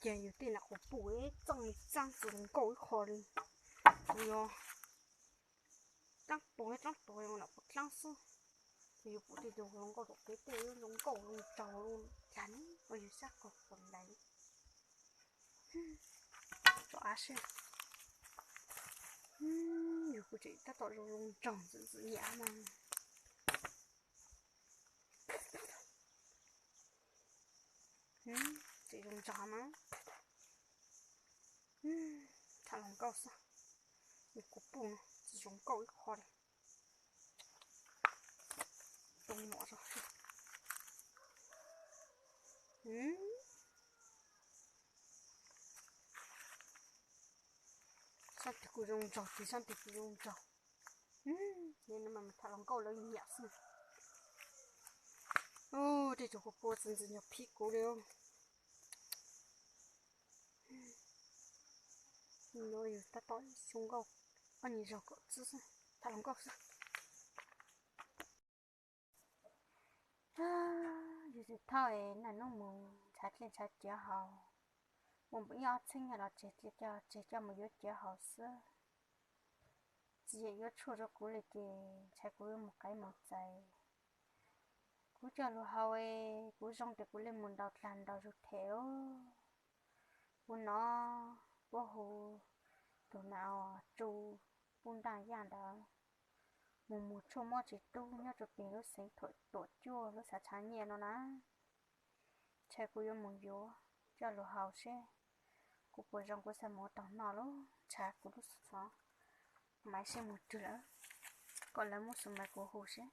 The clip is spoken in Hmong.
Ces yus tej nam qhuav pum txeej txeeb tsis zoo nkauj ib qho li. Yus yog dlaab tuag dlaab tuag zoo nam qhuav dlaab xwb. Ces yus pum tej zoo nkauj tom kev tej zoo nkauj zoo nraug zoo dlaag ua yus sab qhov qhuas lais. Tso av seb. Yus kuj tseem tab tom zoo zoo nraug ntxim ntxim nyam mas. Tseem zoo nraug mas. Tham hluas nkauj xwb. Nws kuv pum no tsis zoo nkauj ib qho li. Too mom zog. Sab twg kuj zoo nraug, twg sab twg kuj zoo nraug. Nim no mas tham hluas nkauj lawv nyiam xwb. Tej tug kuv pua txiv ntxwv nyuag phib kuv li. Nim no yus tab tom zoo nkauj, ob nyuag zaug kaum tsib xwb, tham hluas nkauj xwb. Yus tsis thauj es naj nub mus ntshav dlej ntshav ciav haus, ua npaum ib ob txheeb los tseg dlej coj tseg coj mus yuav ciav haus xwb. Txiv yeej yuav tshuaj rau kuv li ces ntshai kuv yuav mus qaiv mus txais. Kuv coj lus haus es kuv zoo ces kuv li mus ntaus dlag ntaus zug them os. Kuv nov puab hu tus nam tsu pub nraaj yaj ntawd mus mus tshuaj mob tsis tub nyob rau pem lub xeev Tuam Cuaj lub xav tshav nyiaj no na. Ntshai kuv yuav mus yuav coj lus haus seb kuv puas zoo, kuv xav mus ua taug noj lub ntshav kuv lub xov, maiv seb mus twg lawm, kom lawv muab xu maiv kuv hu seb.